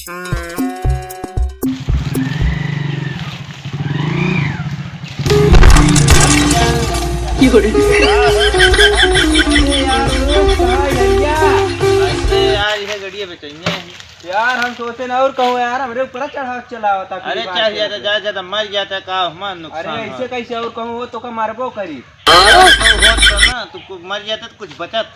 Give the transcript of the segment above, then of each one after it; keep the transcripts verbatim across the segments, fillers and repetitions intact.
अरे यार, ये गड़िया बेचैया है। यार, हम सोचे ना और कहूँ यार, हमरे ऊपर चढ़ा के चलावता, कोई अरे बात चाहे नहीं। ज्यादा, ज्यादा मर जाता का, हमार नुकसान अरे है। ऐसे कैसे और कहूँ, वो तो का मारबो करी। तो होत तो ना, तू कुछ मर जाता तो कुछ बचत।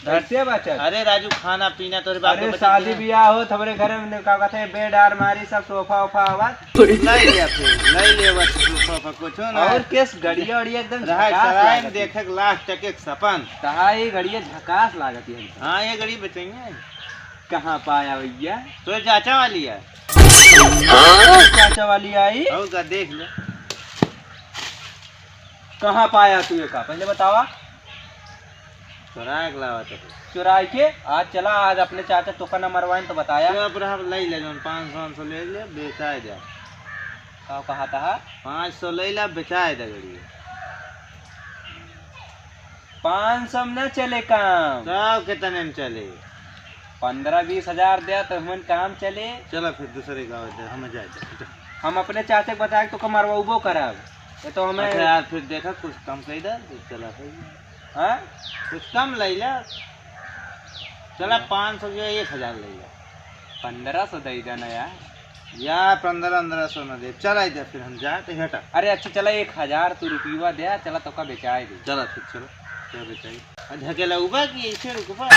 कैसे बचत? अरे राजू, खाना पीना तोरे बाप अरे के बचत शादी है। ब्याह होत हमरे घर में, का कहते हैं, बेड आलमारी सब, सोफा ओफा आवत। ले लिया फिर, ले लिया बस सोफा ओफा कुछ ना। और केस गड़िया वड़िया एकदम रहा झकास सराय में लागत। देखे के लास्ट तक एक सपन। कहा ये गड़िया झकास लागत है एकदम। हाँ, ये गड़िया बेचैया है। कहाँ पाया भैया? तो चाचा वाली है। चाचा वाली आई? और का देख ले। कहाँ पाया तू एका? पहले बतावा। चुराए के लावा तो। चुराए के? आज चला, आज अपने चाचा तोका न मरवाएं तो बताया। चुप रहा, ले ले जौन पाँच सौ, पाँच सौ ले ले, बेचाए दे। का कहा था? पाँच सौ ले ला, बेचाए दे गड़िया। पाँच सौ में न चले काम। तब कितने में चले? पन्द्रह बीस हजार दे तो हमन काम चले। चला फिर दूसरे गाँव दे, हमें जाए दे। हम अपने चाचा के बताए तो का मरवाबो करब। ये तो हमें अच्छा यार, फिर देखा कुछ कम कर दे, तो चला फिर। हाँ? कुछ कम ले ला। चला हाँ। पाँच सौ के एक हजार ले ला। पन्द्रह सौ दे देना यार। यार, पन्द्रह, पन्द्रह सौ न दे। चला इधर फिर हम जाए तो हटा। अरे अच्छा, चला एक हजार तू रुपया दे, चला तोका बेचाए दे। चला फिर, चला। क्या बेचाई? आ, ढकेला उबा कि ऐसे रुकबा?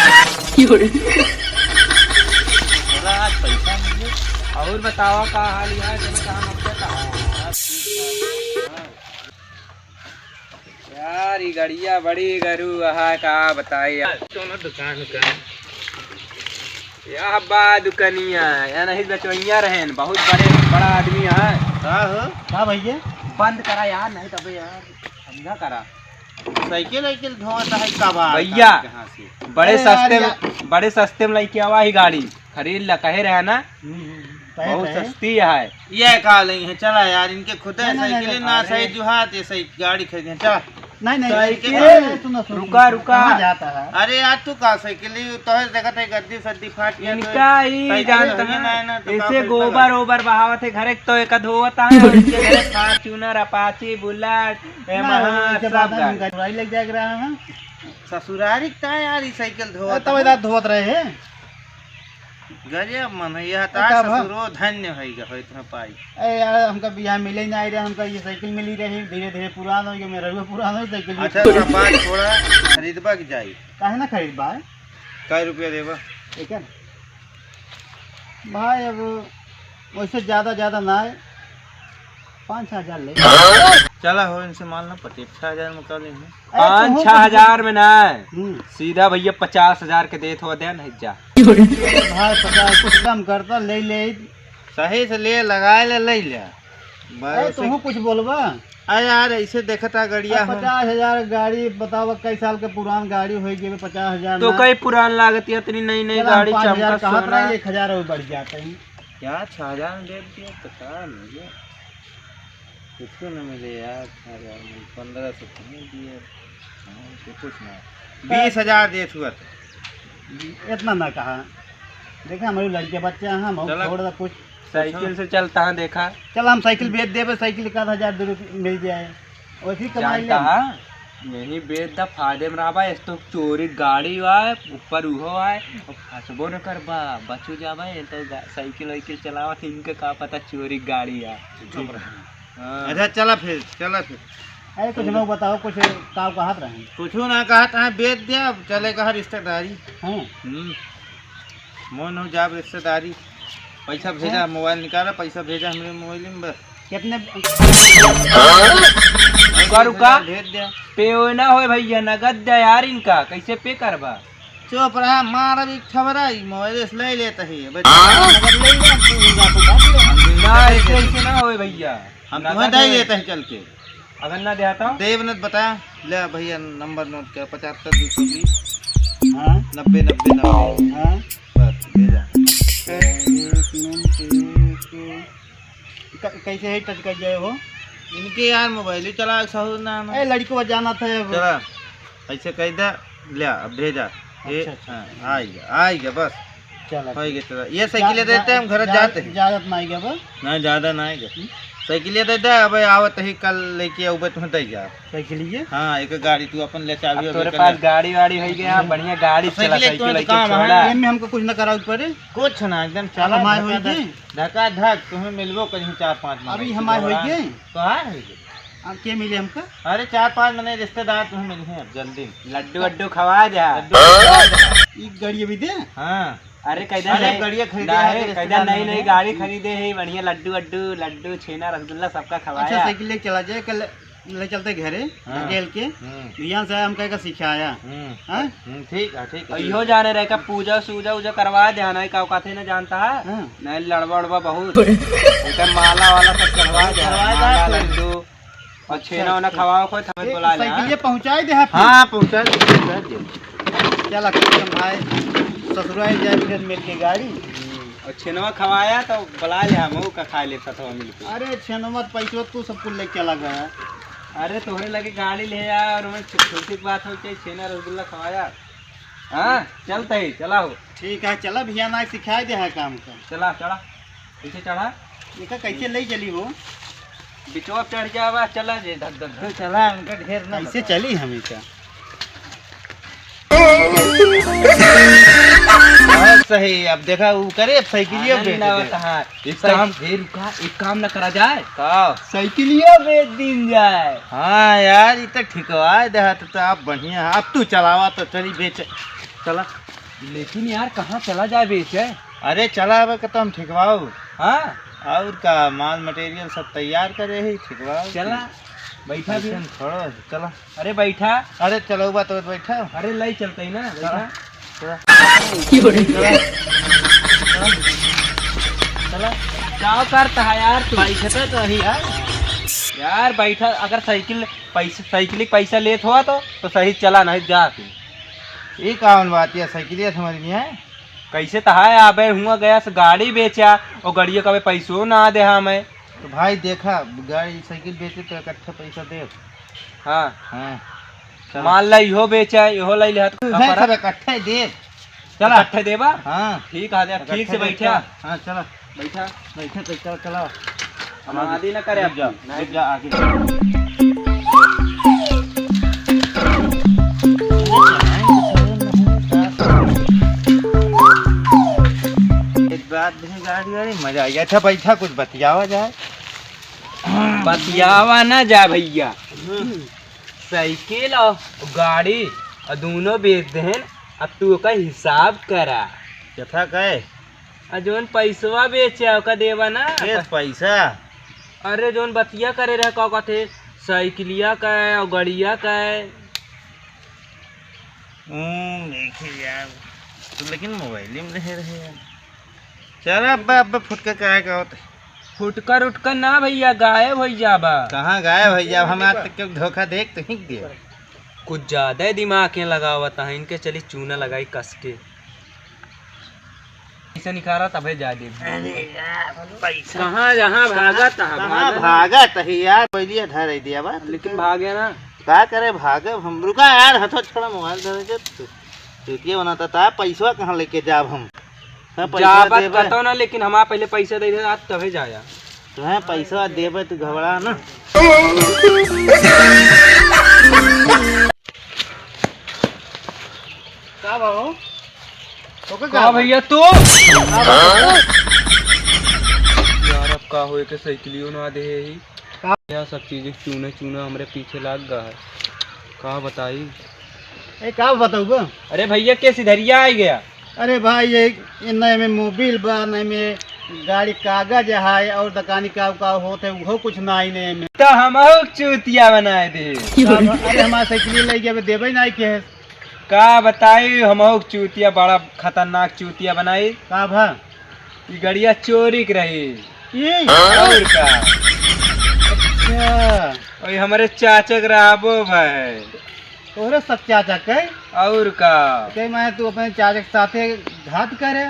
की हो रे? चला, आज पैसा मिले। और बतावा का हाल है, जब काम हमसे कहा। यार, ई गड़िया बड़ी गरू अहा, का बताई यार। कौनो दुकान उकान? या बा दुकनिया, या नहीं बचवैया रहेन, बहुत बड़े, बड़ा आदमी है। का हो? का भैया? बंद करा यार, नहीं तबे यार, समझा करा। साइकिल वाइकिल धोवत है का बा? भैया, कहाँ से? बड़े अरे यार, सस्ते में, या- बड़े सस्ते में लइके आवा ही गाड़ी। खरीद ला, कहे रहे ना? हम्म, हम्म, कहे बहुत रहे। सस्ती है। ये का लई है? चला यार, इनके खुदे नहीं, नहीं, नहीं, साइकिल नहीं, ना अरे। सही जुहात, ये सही गाड़ी खरीदे, चला। नहीं, नहीं, साइकिल। अरे, सुनो, सुनो, रुका, सुनो, रुका। कहाँ जाता है? अरे यार, तू का साइकिल ली? तो है, देखत है, गद्दी सद्दी फाट गया, तो इनका ही साइकिल जानता है ना, है, ना, तो का ऐसे करी, गोबर ओबर बहावत है, घरे तो एक धोवत है, इनके घरे Fortuner, Apache, Bullet, नहीं, Yamaha, ये सब बात है, गाड़ी। इनका चुराई लग जाएगा रहा है। ससुरारी का यार, ई साइकिल धोवत अरे, तब है। इधर धोवत रहे हैं। गजब मन है, यह अरे, तार तब हम ससुरो धन्य है, गए इतना पाई। अरे यार, हमका बियाह मिले ना आए रहे, हमका ये साइकिल मिली रही, धीरे धीरे पुरान हो गया, मेरा भी पुरान हो साइकिल भी अच्छा, पुरान। तो बात थोड़ा खरीदबा की जाई। काहे ना खरीदबा? कै रुपया देबा? ठीक है ना? भाई, अब वैसे ज्यादा, ज्यादा ना है, पाँच छह हजार ले। चला हो, इनसे माल ना पटे, छह हजार में कर लेंगे। अरे, पाँच तुहू छह कुछ हजार में ना, हम्म। सीधा भैया पचास हजार के देत हो दे, नहीं जा। भाई, पचास कुछ कम करता, ले ले। सही से ले, लगाए ले, ले ले। अरे, बस तुहू कुछ बोलबा? अरे यार, ऐसे देखता गड़िया अब हम। पचास हजार गाड़ी, बतावा, कई साल के पुरान गाड़ी होई गई, पचास हजार तो ना। कई पुरान लागत है, इतनी नई नई चला, हम गाड़ी पाँच हजार चमकत कहत सोना। रहे, एक हजार और बढ़ जाते हैं। यार, छह हजार में दे दिया तो का मिले? कुछ न मिले यार, छह हजार में पन्द्रह सौ तो नहीं दिए। हाँ, तो कुछ ना। बीस हजार देत हुआ तो। इतना ना कहा। देखा, हमारे लड़के बच्चे हैं, हम चला। छोड़ दे कुछ। साइकिल से चलता है, देखा। चल, हम साइकिल बेच देबे, साइकिल एक आध हजार दे दे, मिल जाए। वैसी कमाई जानता ले। है, यही बेच दा, फायदे में रहबा। एक तो चोरी गाड़ी आए, ऊपर उहो आए, और फंसबो न करबा, बचो जाबा। ये तो गा-, साइकिल वाइकिल चलावत, इनके का पता चोरी गाड़ी आए। चुप रहा। हाँ। अच्छा, चला फिर, चला फिर। अरे, कुछ लोग बताओ, कुछ का कहत रहे? कुछ ना कहत है, बेच दिया, अब चले कहा रिश्तेदारी। हाँ। हम्म। मोन हो जाब रिश्तेदारी। पैसा भेजा, हाँ। मोबाइल निकाला, पैसा भेजा हमरे मोबाइल में बस। कितने? रुका, रुका। भेज दे। पे ना होए भैया, नगद दे यार इनका, कैसे पे करबा? चुप रहा, मार अभी खबरा, ई मोबाइल से ले लेता है, बस नगद ले ले, तू ही जा, तू भाग ले। ना, ऐसे, ऐसे ना होए भैया। हम तुम्हें नगद दे होए। देते हैं चल के। अगर ना देता हूँ? देव ने बताया, ले भैया नंबर नोट कर, पचहत्तर दो सौ बीस। हाँ। नब्बे नब्बे नब्बे। हाँ। बस, भेजा। एक मिनट, एक क-, कैसे है टच कर जाए हो? इनके यार मोबाइल ही चला सहूर ना, ना। ए, लड़को जाना था अब। चला, ऐसे कह दे, ले, अब भेजा। ए, अच्छा, अच्छा। हाँ, आ गया, आ गया, बस। चला। होइ गया, चला। ये साइकिल जा-, देते जा-, हम घर जा-, जाते हैं। ज्यादा ना आएगा बा? ना, ज्यादा ना आएगा। हम्म। साइकिल देते हैं, अब आवत ही कल लेके आऊबे तुम्हें दे जा। साइकिल ये? हाँ, एक गाड़ी तू अपन ले चाबी अब अभी तोरे कर पास ले। गाड़ी वाड़ी होइ गया, हम्म। बढ़िया गाड़ी अब चला, साइकिल एक साइकिल तुम्हें लेके काम है। छोड़ा। एमे हमको कुछ ना करावे पड़े? कुछ ना, एकदम चला हमारे धका होई धक, जी। धका धक, तुम्हें मिलबो कहीं चार पाँच अभी महीने हमारे होई छोड़ा। गए? तो हाँ, होई गए। अब के मिले हमका? अरे, चार पाँच मने रिश्तेदार तुम्हें मिले हैं अब जल्दी। लड्डू वड्डू खवा दे। लड्डू खवा दे। ई गाड़ी अभी दे? हाँ। अरे, कैदा अरे, नई, गाड़िया खरीदे ना हैं है, तो कैदा रिश्तेदार नई, में नई है। गाड़ी खरीदे है, बढ़िया लड्डू वड्डू, लड्डू, छेना, रसगुल्ला सबका खवाया। अच्छा, साइकिल लेके चला जाए, कल ले चलते घरे, हाँ। ढकेल के। हम्म। बिहान से हमका का सिखाया। हम्म। हाँ? हम्म, ठीक है, ठीक है। और इहो जाने रहे का पूजा सूजा उजा करवा दे, नहीं का औकाते न जानता है। हाँ। नहीं, लड़वा उड़वा बहुत। एकदम माला वाला सब चढ़वा दे, करवा दे माला, तू। लड्डू। और अच्छा, छेना ओना अच्छा। खवाओ, कोई हमें ए, बुला ले, साइकिल हाँ? ये पहुँचाई दे है फिर? हाँ, पहुँचा दे, पहुँचा दे। चला, कम भाई, ससुराल जाए फिर मिल के गाड़ी। हम्म, और छेनवा खवाया तो बुला ले, हम का खा ले सथवा मिल के। अरे, छेनवा तो पैसवा तू सब कुल लेके चला गया। अरे, तोहरे लगे गाड़ी ले आ और मैं छु-, छोटी बात हो के छेना रसगुल्ला खवाया। हाँ, चलते ही, चला हो। ठीक है, चला भैया, ना सिखाई दे है काम का। चला, चला। पीछे चढ़ा। एका कैसे ले चली हो? बिचवा पे चढ़ जावा, चला जे धक धक धक। तो चला, उनका ढेर ना कैसे बता। चली हम एका? बहुत सही, अब देखा ऊ करे, अब साइकिलियो आनंद बेच आवत दे। है। एक साइकिल काम, ए रुका, एक काम ना करा जाए। का? साइकिलियो बेच दीन जाए। हाँ यार, ई तो ठिकवा दे, तो, तो आप बढ़िया है। अब तू चलावा तो चली बेच, चला। लेकिन यार, कहाँ चला जाए बेचे? अरे चला, अब का तो हम ठिकवाओ। हाँ? और का, माल मटेरियल सब तैयार करे ही, ठिकवाओ। चला, बैठा भी। ऐसन थोड़ा, चला। अरे बैठा। अरे चलो बा तो बैठा। अरे लाई चलते ही ना, चला। बैठा। चला। चला। चला। का करता है यार तू? बैठता तो ही यार। यार बैठा, अगर साइकिल पैसा, साइकिल के पैसा लेत हुआ तो, तो सही चला, नहीं जा तू। ये कौन बात है, साइकिलिया समझ में है? कैसे तो है, अबे हुआ गया से गाड़ी बेचा और गड़िया का अबे पैसो ना दे हमें। तो भाई देखा, गाड़ी साइकिल बेचे तो इकट्ठा पैसा दे। हाँ। हाँ। चलो। मान ला इहो बेचा, इहो लाई लिहा तो का नहीं, फर्क? सब इकट्ठे दे। चला। इकट्ठे देबा? हाँ। ठीक है, ठीक से इकट्ठे बैठा। देता। हाँ, चला। बैठा। बैठा तो चल, चला। हम आगे ना करे रुक जा, आपकी। नहीं। रुक जा, आगे। एक बात भी गाड़ी वाड़ी मजा आ गया। अच्छा बैठा, कुछ बतियावा जाए। बतियावा ना जा भैया। हम्म। साइकिल और गाड़ी और दोनों बेच देहन, अब तू ओकर हिसाब करा। कथा कहे? आ जौन पैसवा बेचे, ओका देवा ना। के पैसा? अरे, जौन बतिया करे रहे, का कहते, साइकिलिया का है और गड़िया का है। हम्म, देखिए यार, तू लेकिन मोबाइल में रहे रहे यार। चल, अब, अब फुटका काहे का होता है? फुटकर उटकर ना भैया, गायब होइ जाबा। कहाँ गायब होइ जाबा? हम आज तक के धोखा देख तो ही दिया। कुछ ज्यादा ही दिमाग के लगावत है, इनके चली चूना लगाई कस के। पैसा निकाला तबे जा दे। अरे यार, पैसा। कहाँ, जहाँ भागत है, कहाँ भागत है। भागत है यार? पहले धर दिया बा। लेकिन भागे ना। का करे भागे? हम रुका यार, हथवा छोड़ा, मोबाइल धरे जब तू। चूतिया बनाता था, पैसवा कहाँ लेके जाब हम? हाँ, पैसवा जाबत देबे। कतौ ना, लेकिन हमारा पहले पैसा दे दे, आज तबे जाया। तुम्हें पैसा देबे, तू घबरा ना। का बा हो? ओके का का बा? भैया तू? का बा? यार, अब का होए के साइकिलियो ना दे ही। का? यार, सब चीजें चूना चूना हमरे पीछे लाग गा है। का बताई? ए, का बताऊ बा? अरे भैया, के सिधरिया आ गया? अरे भाई, ये, ये नए में मोबिल बा, नए में गाड़ी कागज है, और दुकानी का, का होत है, उहो कुछ ना आई नए में। तो हमहू चूतिया बनाए दे। का बा? अरे, हमार साइकिल ले गया, देबे ना के। का बताई, हमहू चूतिया, बड़ा खतरनाक चूतिया बनाई। का भा? ई गड़िया चोरी के रही। ई? और का? अच्छा। और हमरे चाचा के रहबो भाई। तोहरे सब चाचा के? और का? कहे मैं तू अपने चाचा के साथे घात करे।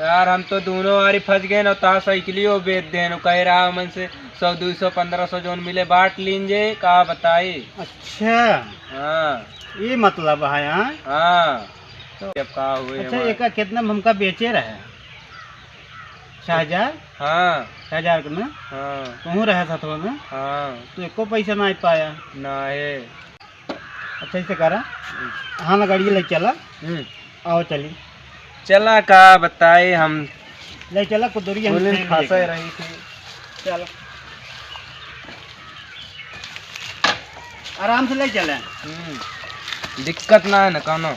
यार, हम तो दोनों आरी फंस गए ना, ता साइकिलियो बेच देन, कहे रहा मन से सौ, दो सौ, पन्द्रह सौ जौन मिले बांट लीन जे, का बताई। अच्छा। हाँ। ये मतलब है, हाँ? हाँ। तो अब का हुए अच्छा, हमार? एका कितना में हमका बेचे रहे? छह हजार? हाँ। छह हजार के में? हाँ। तुहूँ रहे साथवा में? हाँ। तो एको पैसा ना पाया। ना है। अच्छा, ऐसे करा, हाँ, ना गाड़ी ले चला। हम्म। आओ, चली। चला, का बताए हम। ले चला, कुदुरी हम पुलिस खेल फंसे लेगा। रही थी। चल। आराम से ले चले। हम्म। दिक्कत ना है ना कौनो।